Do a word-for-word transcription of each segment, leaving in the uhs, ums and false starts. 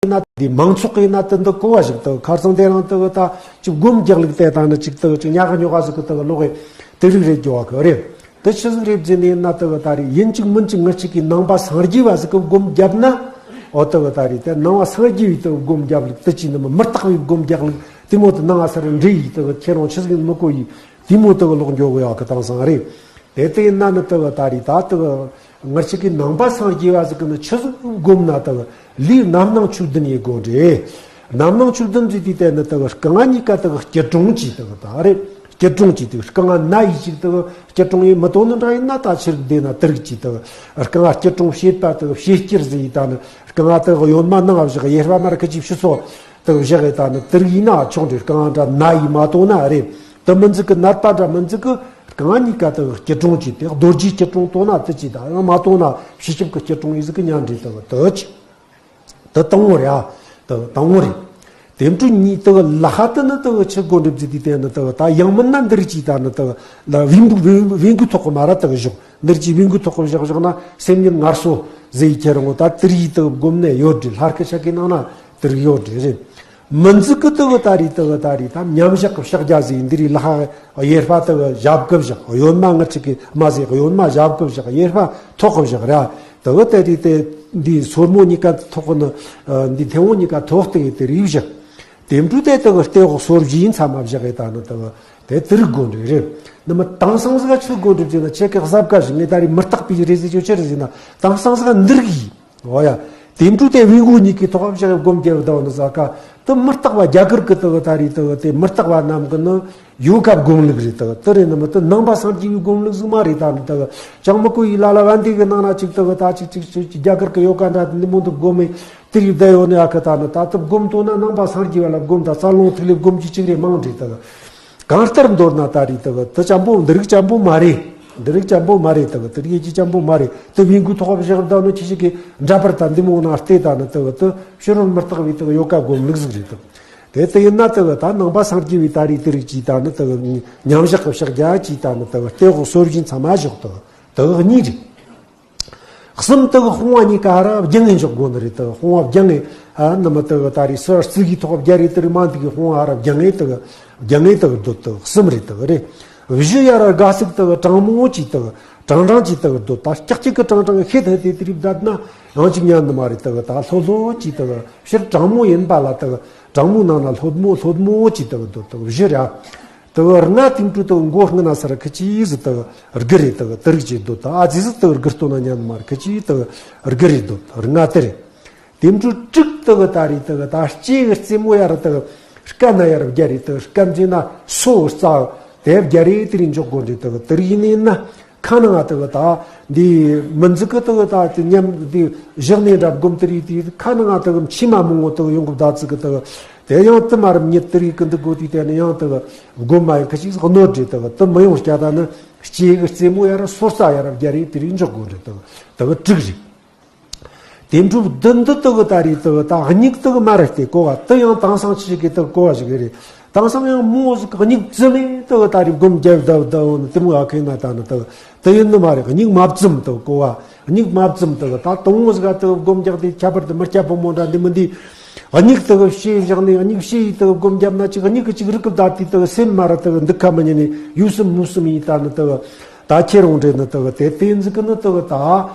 ན་དེ་མང་ཚོགས་ཀྱི་ན་དེ་འདི་གོ་བ་ཞིག་དེ་ཁར་སང་དེ་རང་དེ་ད་ཅིག་སྒོམ་རྒྱག་ལུགས་དེ་ད་ནི་ཅིག་དེ་ཅིག་ཉག་ཉོག་ཟིག་གི་དེ་ལོག་གི་དེ་རིགས་རེད་འགྱོ་བ་གི་རེད། དེ་ཆི་ཟིག་རེད་ཟེར་ནས་ན་དེ་ད་རེད་ཡིན་གཅིག་མིན་གཅིག་ང་གཅིག་གི་ནང་པ་སངས་རྒྱས་པ་ཟིག་གི་སྒོམ་རྒྱབ་ན། འོ་དེ་ད་རེད་དེ་ནང་པ་སངས་རྒྱས་པའི་དེ་སྒོམ་རྒྱབ་ལུགས་དེ་ཅི་ནི་མི་མི་རྟག་པའི་སྒོམ་རྒྱག་ལུགས་དེ་མོ་དེ་ནང་ང་སར་འདྲེ་ཡིས་དེ་ཁྱེད་རང་ཆི་ཟིག་མི་གོ་ཡིས་དེ་མོ་དེ་ལོག་འགྱོ་གི་ཡོད་གི་དེང་སང་རེད། དེ་ལྟ་ཡིན་ན་ནི་དེ་ད་རེད་ད་དེ་ང་ཅག་གི་ནང་པ་སངས་རྒྱས་པ་ཟིག་གི་ནི་ཆི་ཟིག་སྒོམ་ན་དེ་ལུས་རྣམ་སྣང་ཆོས་བདུན་ཡིན་དགོས་འདྲེ། རྣམ་སྣང་ཆོས་བདུན་ཟེར་དུས་དེ་ནི་དེ་རྐང་གཉིས་ཀ་དེ་སྐྱིལ་ཀྲུང་གྱིས་དེ་ད་རེད་སྐྱིལ་ཀྲུང་གྱིས་དེ་རྐང་ན་ཡིས་ཅིག་དེ་སྐྱིལ་ཀྲུང་ཡིན་མི་དོ་ནི་འདྲ་ཡིན་ན་ད་ཕྱིར་བསྡད་ན་དེ་རིགས་ཀྱིས་དེ་རྐང་སྐྱིལ་ཀྲུང་བྱེད་པ་དེ་བྱེད་སྐྱིལ་ཟེར་ཡིས་ད་ནི་རྐང་དེ་གཡོན་མ་ནང་བཞག་གཡས་པ་མར་ཁ་ཅིག་ཕྱི་སོ་དེ་བཞག་ཡིས་ད་ནི་དེ་རིགས་ཡིན་ན་ཆོག་འདྲེ་རྐང་འདྲ་ན་ཡིས་མ་དོ་ན་རེད། དེ་མི་འཛུགས་གི་ནད་པ་འདྲ་མི་འཛུགས་གི་རྐང་གཉིས་ཀ་དེ་སྐྱིལ་ཀྲུང་གྱིས་དེ་རྡོ་རྗེའི་སྐྱིལ་ཀྲུང་དོ་ན་དེ་ཅི་ད་ཡང་མ་དོ་ན་ཕྱི་ཞབས་ཀྱི་སྐྱིལ་ཀྲུང་ཡིན་ཟིག་གི་མཉམ་འདྲེས་དེ་དེ་ཅི། དེ་དང་བོ་རེད་ཨ། དེ་དང་བོ་རེད། དེ་འཕྲོ་གཉིས་དེ་ལ་ཧ་དེ་ནི་དེ་ཆི་དགོས་འགྲུབ་ཟིག་དེ་དེ་ནི་དེ་ད་ཡང་མིན་ན་འདིར་ཅི་ད་ནི་དེ་ལ་བིང་གུ་བིང་བིང་གུ་ཐོག་གི་མ་ར་དེ་བཞག་འདིར་ཅི་བིང་གུ་ཐོག་གི་བཞག་བཞག་ན་སེམས་ཉིད་ངལ་གསོ་ཟེར་ཡི་ཁྱེར་འོང་ད་དེར་ཡི་དེ་སྒོམ་ནས་ཡོད་འདྲེ་ལྷར་ཁི་ཤ་ཁི་ནང་ན་དེར་ཡོད་འདྲེ་རེད། མི་འཛུགས་གི་དུ་གི་ད་རེད་དུ་གི་ད་རེད་ད་མཉམ་བཞག་གི་ཕྱག་རྒྱ་ཟིག་འདི་རེད་ལྷག་གཡས་པ་དུ་གི་ཞབས་གི་བཞག་གཡོན་མ་ངི་ཅིག་གི་མ་ཟིག་གཡོན་མ་ཞབས་གི་བཞག་གཡས་པ་ཐོག་གི་བཞག་ར། དུ་གི་ད་རེད་དེ་འདི་སོར་མོ་གཉིས་ཀ་ཐོག་གི་ནི་འདི་མཐེ་བོང་གཉིས་ཀ་ཐོག་སྟེ་གི་དེ་རེད་བཞག་དེ་འབྲུ་དེ་དུ་གི་ལྟེ་འོག་སོར་བཞི་མཚམས་མ་བཞག་གི་ད་ནི་དུ་གི་དེ་དུ་རིག་དགོས་འདྲ་རེད། ནི་མི་དེང་སང་ཟིག་ཆུ་དགོས་འདྲ་ཅིག་ན་ཁྱེད་ཀྱི་གཟབ་ག་ཞིག་ངས་ད་རེད་མི་རྟག་པའི་རེད་ཟེར་ཆོག་ཆེ་རེད་ཟེར་ན་དེང་སང་ཟིག་འདི་རིག་ཡིན། འོ་ཡ། དེ་འཕྲོ་དེ་བི་གུ་གཉིས་ཀྱི་ཐོག་བཞག་སྒོམ་རྒྱབ་དང་ནི་ཟ་ཀ་དུ་མི་རྟག་པ་རྒྱ་གར་གི་དུ་གི་ད་རེད་དུ་གི་དེ་མི་རྟག་པ་རྣམས་གི་ནི་ཡོ་ག་སྒོམ་ལུགས་རེད་དུ་གི་དུ་རེད་ནི་མི་དུ་ནང་པ་སངས་རྒྱས་པའི་སྒོམ་ལུགས་ཟིག་མ་རེད་ད་ནི་དུ་གི་ཅང་མི་གོ་ཡི་ལ་ལ་བན་དེ་གི་ནང་ན་ཅིག་དུ་གི་ད་ཅིག་ཅིག་ཅིག་ཅིག་རྒྱ་གར་གི་ཡོ་ག་འདྲ་དེ་འདི་མོ་འདུག་སྒོམ་མེ་དེ་ཡི་བསྡད་ཡོད་ནི་ཨ་ཁ་ད་ནི་ད་དུ་སྒོམ་དོ་ན་ནང་པ་སངས་རྒྱས་པ་ལ་སྒོམ་ད་རྩ་རླུང་ཐིག་ལེ་སྒོམ་གྱི་ཅིག་རེད་མང་རེད་དུ་གི་གང་ལྟར་མདོར་ན་ད་རེད་དུ་དུ་ཅམ་པོ་འདི་རིགས་ཅམ་པོ་མ་རེད། འདི་རིགས་ཅམ་པོ་མ་རེད་དུ་དུ་རིགས་ཀྱི་ཅམ་པོ་མ་རེད་དུ་བིང་གུ་ཐོག་བཞག་ད་ནི་ཁྱི་ཞིག་གི་འདྲ་པར་ད་འདི་མོ་ན་ལྟས་ད་ནི་དུ་དུ་ཕྱི་རོལ་མི་རྟག་བའི་དུ་ཡོ་ག་སྒོམ་ལུགས་ཟིག་རེད་དུ། དེ་དུ་ཡིན་ན་དུ་ད་ནང་པ་སངས་རྒྱས་པའི་ད་རེད་དུ་རིགས་ཀྱི་ད་ནི་དུ་མཉམ་བཞག་གི་ཕྱག་རྒྱ་ཀྱི་ད་ནི་དུ་ལྟེ་འོག་སོར་བཞི་མཚམས་མ་བཞག་དུ་དུ་གཉིས་རེད། གསུམ་དུ་དཔུང་བ་གཉིས་ཀ་ར་བརྒྱང་ངེ་འཇོག་དགོས་ནི་རེད་དུ་དཔུང་བ་བརྒྱང་ངེ་ཨ་ནི་མི་དུ་ད་རེས་སུ་རྩི་གི་ཐོག་བརྒྱ་རེ་དུ་རེ་མ་འདི་གི་དཔུང་བ་ར་བརྒྱང་ངེ་དུ་བརྒྱང་ངེ་དུ་སྡོད་དུ་གསུམ་རེད་དུ་རེད། བཞི་ཡ་ར་དགའ་སུག་དུ་གྲང་མོ་ཅིག་དུ་གྲང་གྲང་ཅིག་དུ་སྡོད་ད་སྐྱག་གཅིག་གི་གྲང་གྲང་ཤེད་ཐ་དེ་དུ་རེ་བསྡད་ན་ཡང་ཅིག་ཉན་ནི་མ་རེད་དུ་ད་ལྷོད་ལྷོད་ཅིག་དུ་ཕྱིར་གྲང་མོ་ཡིན་པ་ལ་དུ་གྲང་མོ་ནང་ན་ལྷོད་མོ་ལྷོད་མོ་ཅིག་དུ་སྡོད་དུ་བཞི་ར། དུ་ལྔ་དེང་དུ་དུ་མགོ་སྔུན་ན་སར་ཁི་ཅི་ཟི་དུ་དགུ་རེད་དུ་དུ་རིགས་ཅི་འདོད་དུ་ཨ་ཙི་ཟི་དུ་དགུ་སྟོན་ན་ཉན་མར་ཁི་ཅི་དུ་དགུ་རེད་འདོད་དུ་ལྔ་དེ་རེད། དེ་འཕྲོ་དྲུག་དུ་ད་རེད་དུ་ད་ལྕེ་གི་རྩེ་མོ་ཡར་དུ་སྐད་ན་ཡར་བརྒྱ་རེད་དུ་སྐད་འཛིན་ན་སོ་རྩ་དེ་བརྒྱ་རེད་དེ་རིང་འཇོག་དགོས་རེད་དུ་དུ་རིགས་ནི་ན། ཁ་ནང་ང་དེ་གི་ད་འདི་མི་འཛུགས་གི་དེ་གི་ད་དེ་མཉམ་འདི་བཞག་ནས་འདྲ་སྒོམ་དེ་རིགས་དེ་ཁ་ནང་ང་དེ་གི་མཆི་མ་མང་བོ་དེ་གི་ཡོང་གི་ད་ཚིག་གི་དེ་གི་དེ་ཡང་དེ་མ་རབས་ཉིད་དེ་རིགས་གི་འདུག་དགོས་དུས་དེ་ནི་ཡང་དེ་གི་སྒོམ་མ་ཡིན་ཁ་ཅིག་གནོད་རེད་དེ་གི་དེ་མི་ཡོང་སྐྱ་ད་ནི་ལྕེ་གི་རྩེ་མོ་ཡར་སོ་རྩ་ཡར་བརྒྱ་རེ་དེ་རིགས་འཇོག་དགོས་རེད་དེ་གི་དེ་གི་དྲུག་རེད། དེ་འཕྲོ་བདུན་འདི་དེ་གི་ད་རེད་དེ་གི་ད་སྙིགས་དེ་གི་མ་རེད་དེ་གོ་བ་དེ་ཡང་དེང་སང་ཆི་ཞིག་གི་དེ་གི་གོ་བ་ཞིག་རེད། དེང་སང་ཡང་མོ་ཟིག་གི་སྙིགས་བཙུམ་མེད་དེ་གི་ད་རེད་སྒོམ་རྒྱབ་བདའ་བདའ་འོ་ནི་དེ་མོ་ཡ་ཁེ་ན་ད་ནི་དེ་གི་དེ་ཡིན་ནི་མ་རེད། སྙིགས་མ་བཙུམ་དེ་གི་གོ་བ་སྙིགས་མ་བཙུམ་དེ་གི་ད་དང་བོ་ཟིག་ག་དེ་གི་སྒོམ་རྒྱག་དེ་ཁྱད་པར་དུ་མི་སྐྱ་ཕོ་མོ་འདྲ་འདི་མི་འདི་སྙིགས་དེ་གི་ཕྱེ་བཞག་ནས་སྙིགས་ཕྱེ་ཡི་དེ་གི་སྒོམ་རྒྱབ་ན་ཅིག་སྙིགས་གི་ཅིག་རིག་གི་བདའ་དེ་དེ་གི་སེམས་མ་ར་དེ་གི་འདུག་ཁ་མི་ཉན་ནས་ཡུལ་སུམ་མུ་སུམ་ཡི་ད་ནི་དེ་གི་ད་ཁྱེད་རང་འདྲེ་ནི་དེ་གི་དེ་དེ་ཟིག་གི་ནི་དེ་གི་ད།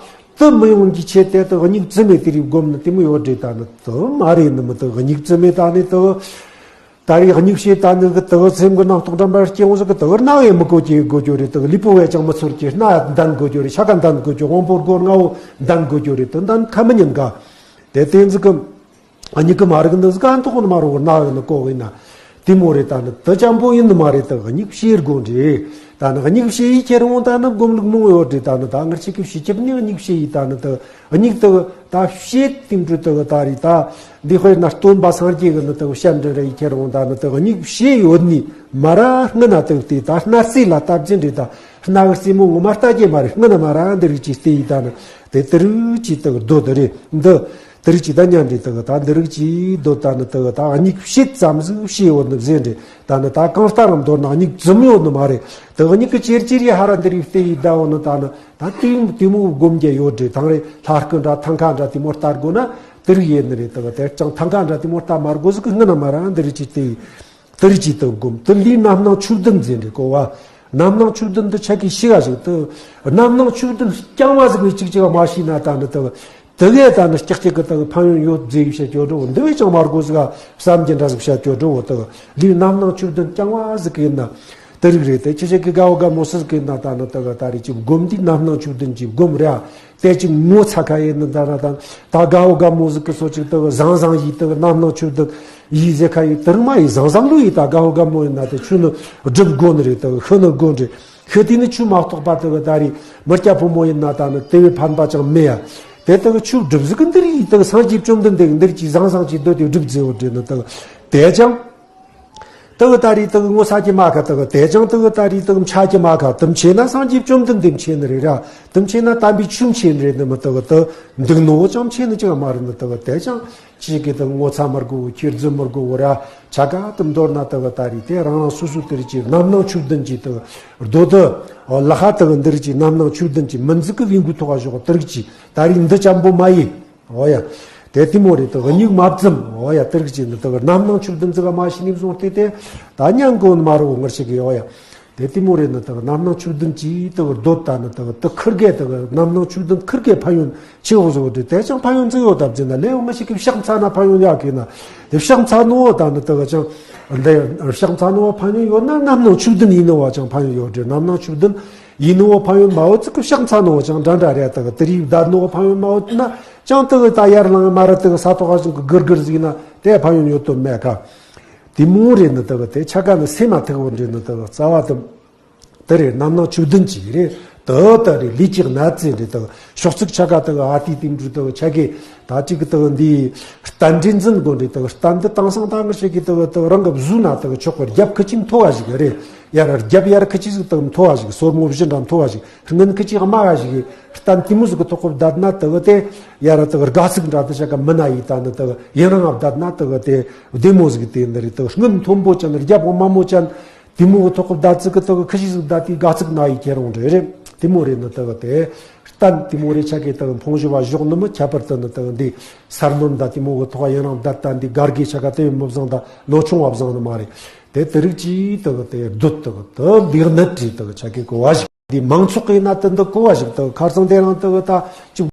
དུ་མི་ཡོང་གི་ཆེད་དེ་དུ་སྙིགས་བཙུམ་མེད་དེ་རིགས་སྒོམ་ནི་དེ་མོ་ཡོད་འདྲེ་ད་ནི་དུ་མ་རེད་ནི་མི་དུ་སྙིགས་བཙུམ་མེད་ད་ནི་དུ། ད་རེས་སྙིགས་ཤེས་ད་ནི་གི་དུ་སེམས་གི་ནང་རྟོག་འགྲམ་པར་སྐྱེ་བོ་ཟིག་གི་དུ་རྣ་བས་མི་གོ་གི་གོ་རྒྱུ་རེད། དུ་ལུས་པོ་བས་ཀྱང་མི་ཚོར་གི་སྣ་འདན་གོ་རྒྱུ་རེད། ཤ་ཁ་འདན་གོ་རྒྱུ་དབང་པོ་སྒོ་ལྔ་བོ་འདན་གོ་རྒྱུ་རེད། དུ་འདན་ཁ་མི་ཉན་ག་དེ་དེ་ཟིག་གི་སྙིགས་གི་མ་རིག་འདི་ཟིག་ག་འདུག་ནི་མ་རུང་བར་ན་ཡོད་ནི་ལྐོག་ཡིན་ན། དེ་མོ་རེད་ད་ནི་དུ་ཅམ་པོ་ཡིན་ནི་མ་རེད་དུ་སྙིགས་ཕྱེ་དགོས་འདྲེ། ད་ནི་སྙིགས་ཕྱེ་ཡི་ཁྱེར་འོང་ད་ནི་སྒོམ་ལུགས་མང་ཡོད་འདྲེ། ད་ནི་ད་ངར་ཆེ་གི་ཕྱི་ཁྱབ་ནི་སྙིགས་ཕྱེ་ཡི་ད་ནི་དུ་སྙིགས་དུ་ད་ཕྱེ་དེ་འདྲ་དུ་ད་རེད་ད། འདི་དཔེར་ན་སྟོན་པ་སངས་རྒྱས་གི་ནི་དུ་བཤད་འདྲེ་རེ་ཡི་ཁྱེར་འོང་ད་ནི་དུ་སྙིགས་ཕྱེ་ཡོད་ནི་མ་ར་སྔུན་ན་དུ་དེ་ད་སྣ་རྩེ་ལ་བཏབ་ཀྱི་འདྲེ། ད་སྣ་གི་རྩེ་མོ་ངོ་མ་ལྟ་རྒྱུ་མ་རེད། སྔུན་ན་མ་ར་འདི་རིགས་ཀྱི་སྟེ་ཡི་ད་ནི་དེ་དུ་རུ་ཅི་དུ་རྡོ་དུ་རེད་འདི། དེ་རིགས་ཀྱི་ད་མཉམ་འདྲེས་དུ་ད་འདི་རིགས་ཀྱི་འདོད་ད་ནི་དུ་ད་སྙིགས་ཕྱེ་ཙམ་ཟིག་ཕྱེ་ཡོད་ནི་ཟེར་འདྲེ། ད་ནི་ད་གང་ལྟར་རམ་མདོར་ན་སྙིགས་བཙུམ་ཡོད་ནི་མ་རེད། དུ་སྙིགས་ཀྱི་ཅེར་ཅེར་ཡི་ཧ་ར་འདི་རིགས་སྟེ་ཡི་ད་འོ་ནི་ད་ནི་ད་དེ་དེ་མོ་སྒོམ་རྒྱ་ཡོད་འདྲེ། ཐང་རེ་ལྷ་སྐུ་འདྲ་ཐང་ཁ་འདྲ་དེ་མོ་ལྟར་དགོས་ན་ དེ་རིགས་ཡེད་ནི་རེད། དེ་གི་དེ་ཅང་ཐང་ཀ་འདྲ་དེ་མོ་ལྟ་མ་དགོས་ཟིག་གི་སྔུན་ན་མ་ར་འདི་རིགས་ཅིག་དེ་དེ་རིགས་ཅིག་དེ་སྒོམ། དེ་ལས་རྣམ་སྣང་ཆོས་བདུན་ཟེར་རེད་གོ་བ། རྣམ་སྣང་ཆོས་བདུན་དེ་ཆ་གི་ཤི་ག་ཞིག་དེ་རྣམ་སྣང་ཆོས་བདུན་རྐྱང་བ་ཟིག་གི་ཅིག་ཅིག་མ་ཤེས་ན་ད་ནི་དེ་དེ་གས་ད་ནི་ཀྱག་ཀྱག་གི་དེ་ཕན་ཡོན་ཡོད་ཟེར་བཤད་རྒྱུ་འགྲོ་འདི་བས་ཅང་མ་དགོས་ཟིག་ག་བསམ་གྱི་འདྲ་ཟིག་བཤད་རྒྱུ་འགྲོ་དེ་ལས་རྣམ་སྣང་ཆོས་བདུན་རྐྱང་བ་ཟིག་གི་ཡིན་ན། དེ་རིགས་རེད། དེ་ཁྱེད་ཅག་གི་དགའ་བོ་དགའ་མོ་སུ་ཟིག་གི་ན་ད་ནི་དེ་གི་ད་རེས་ཅིག་སྒོམ་འདི་རྣམ་སྣང་ཆོས་བདུན་གྱིས་སྒོམ་རེད། དེ་ཅིག་ངོ་ཚ་ཁ་ཡེད་ནི་ད་ན་ད་ད་དགའ་བོ་དགའ་མོ་ཟིག་གི་སོ་ཅིག་དེ་གི་བཟང་བཟང་ཡིས་དེ་གི་རྣམ་སྣང་ཆོས་བདུན་ཡིས་ཟེར་ཁ་ཡེད། དེ་རིང་མ་ཡིས་བཟང་བཟང་ལོ་ཡིས་ད་དགའ་བོ་དགའ་མོ་ཡིན་ན་དེ་ཆོས་ནི་སྒྲུབ་དགོ་ནི་རེད། དེ་གི་ཤི་ནི་དགོ་ནི་རེད། ཤི་དུས་ནི་ཆོས་མ་གཏོགས་པ་དེ་གི་ད་རེས་མི་སྐྱ་ཕོ་མོ་ཡིན་ན་ད་ནི་དེ་བས་ཕན་པ་ཅང་མེད་ཡ། དེ་དེ་གི་ཆོས་སྒྲུབ་ཟིག་གི་འདིར་ཡིས་དེ་གི་སངས་རྒྱས་བཅོམ་ལྡན་འདས་གི་འདིར་གྱིས་བཟང་བཟང་གྱིས་སྡོད་དེ་སྒྲུབ་ཟེར་བོ་འདྲེ་ནི་དེ་གི་དེ་ཅང་། དེ་གི་ད་རེས་དེ་གི་ངོ་ཚ་གི་མ་ཁ་དེ་གི་དེ་ཅང་དེ་གི་ད་རེས་དེ་གི་མཆག་གི་མ་ཁ་དེ་མཆེ་ན་སངས་རྒྱས་བཅོམ་ལྡན་འདས་མཆེ་ནི་རེད་ར། དེ་མཆེ་ན་དམ་པའི་ཆོས་མཆེ་ནི་རེད་ནི་མི་དེ་གི་དེ་འདུག་ནོ་ཅང་མཆེ་ནི་ཅང་མ་རེད་ནི་དེ་གི་དེ་ཅང་ཅིག་གི་དེ་གི་ངོ་ཚ་མི་དགོ་ཁྱེར་རྫུན་མི་དགོ་བོ་ར། ཆ་ག་དེ་མདོར་ན་དེ་གི་ད་རེས་དེ་རང་རང་སོ་སོ་དེ་རིགས་ཀྱི་རྣམ་སྣང་ཆོས་བདུན་གྱི་དེ་གི་རྡོ་དེ་ལ་ཁ་དེ་གི་འདི་རིགས་ཀྱི་རྣམ་སྣང་ཆོས་བདུན་གྱི་མི་འཛུགས་གི་བིང་གུ་ཐོག་ག་ཞོག་དེ་རིགས་ཀྱི་ད་རེས་འདི་ཅམ་པོ་མ་ཡིན། འོ་ཡ། དེ་ལྟད་མོ་རེད། དེ་གི་སྙིགས་མ་བཙུམ། འོ་ཡ། དེ་རིགས་ཀྱི་འདི་དེ་གི་རྣམ་སྣང་ཆོས་བདུན་ཟིག་ག་མ་ཤི་ནིམ་སོང་སྟེ་དེ་ད་ཉན་གོ་ནི་མ་རུ་ངར་ཞིག་གི། འོ་ཡ། དེ་ལྟད་མོ་རེད་ནི་དེ་གི་རྣམ་སྣང་ཆོས་བདུན་གྱི་དེ་གི་རྡོ་ད་ནི་དེ་གི་དེ་ཁིར་གེ་དེ་གི་རྣམ་སྣང་ཆོས་བདུན་ཁིར་གེ་ཕན་ཡོན་ཆེ་བོ་བཟོ་བོ་དེ་དེ་ཅང་ཕན་ཡོན་ཟིག་ཡོད་དམ་ཟེར་ན་ལེའུ་ངར་ཞིག་གི་ཕྱག་འཚལ་ན་ཕན་ཡོན་ཡག་གི་ན་དེ་ཕྱག་འཚལ་ནོ་ད་ནི་དེ་གི་ཅང་འདི་ཕྱག་འཚལ་ནོ་ཕན་ཡོན་ཡོད་ན་རྣམ་སྣང་ཆོས་བདུན་ཡིན་ནོ་བ་ཅང་ཕན་ཡོན་ཡོད་དེ་རྣམ་སྣང་ཆོས་བདུན་ཡིན་ནོ་ཕན་ཡོན་མ་ཡོད་ཙི་གི་ཕྱག་འཚལ་ནོ་ཅང་འདྲ་འདྲ་རེད། དེ་གི་དེ་རིགས་བདག་ནོ་ཕན་ཡོན་མ་ཡོད་ན་ཅང་དེ་གི་ད་ཡར་ལངས་མ་ར་དེ་གི་ས་ཐོག་ག་ཅང་གི་གིར་གིར་ཟིག་ན་དེ་ཕན་ཡོན་ཡོད་དོ་མེད་ཀ། དེ་མོ་རེད་ནི་དེ་གི་དེ་ཆ་ག་ནི་སེམས་མ་ཐེག་བོ་འདྲེ་ནི་དེ་གི་རྩ་བ་དེ་དེ་རེད། རྣམ་སྣང་ཆོས་བདུན་གྱི་རེད། དེ་དེ་རེད། ལུས་ཀྱི་གནད་ཚེ་འདྲེ་དེ་གི་ཕྱོགས་ཚིག་ཆ་ག་དེ་གི་ཨ་ཏི་དེ་འབྲུ་དེ་གི་ཆ་གེ་ད་ཅིག་གི་དེ་གི་འདི་རྟེན་འདྲེན་འཛིན་དགོ་འདྲེ་དེ་གི་རྟེན་འདི་དེང་སང་ད་ངར་ཞིག་གི་དེ་གི་དེ་གི་རང་གི་བཟོས་ན་དེ་གི་ཆོག་གི། རྒྱབ་ཁི་ཅིག་མཐོ་བ་ཞིག་རེད། ཡར་རྒྱབ་ཡར་ཁི་ཅིག་ཟིག་དེ་མཐོ་བ་ཞིག་སོར་མོ་བཞི་འདྲ་མཐོ་བ་ཞིག་སྔུན་ཁི་ཅིག་དམའ་བ་ཞིག་རྟེན་དེ་མོ་ཟིག་གི་ཐོག་གི་བསྡད་ན་དེ་གི་དེ་ཡར་དེ་གི་དགའ་ཚིག་འདྲ་དེ་ཆ་ག་མི་ན་ཡི་ད་ནི་དེ་གི་ཡུན་རིང་བསྡད་ན་དེ་གི་དེ་བདེ་མོ་ཟིག་དེ་འདི་རེད། དེ་གི་སྔུན་མཐོན་པོ་ཅན་རྒྱབ་དམའ་མོ་ཅན་དེ་མོ་གི་ཐོག་གི་བསྡད་ཚིག་གི་དེ་གི་ཁི་ཅིག་ཟིག་བསྡད་དེ་དགའ་ཚིག་ན་ཡི་ཁྱེད་རང་རེད་རེད། དེ་མོ་རེད་ནི་དེ་གི་དེ་རྟེན་དེ་མོ་རེད། ཆ་གི་དེ་གི་འཕོང་བཞི་བ་བཞོག་ནི་མི་ཁྱད་པར་དུ་ནི་དེ་གི་འདི་སར་ནོན་ད་དེ་མོ་གི་ཐོག་ཡུན་རིང་བསྡད་ད་འདི་གར་གི་ཆ་ག་དེ་བས་མི་བཟང་ད་ལོ་ཆུང་བ་བཟང་ནི་མ་རེད། དེ་དེ་རིགས་ཀྱིས་དེ་གི་དེ་སྡུད་དེ་གི་དེ་འདི་གནད་བྲིས་དེ་གི་ཆ་གི་གོ་བ་ཞིག་འདི་མང་ཚོགས་ཀྱི་ནང་དུ་འདི་གོ་བ་ཞིག་དེ་གི་ཁར་སང་དེ་རིང་དེ་གི་ད་ཅིག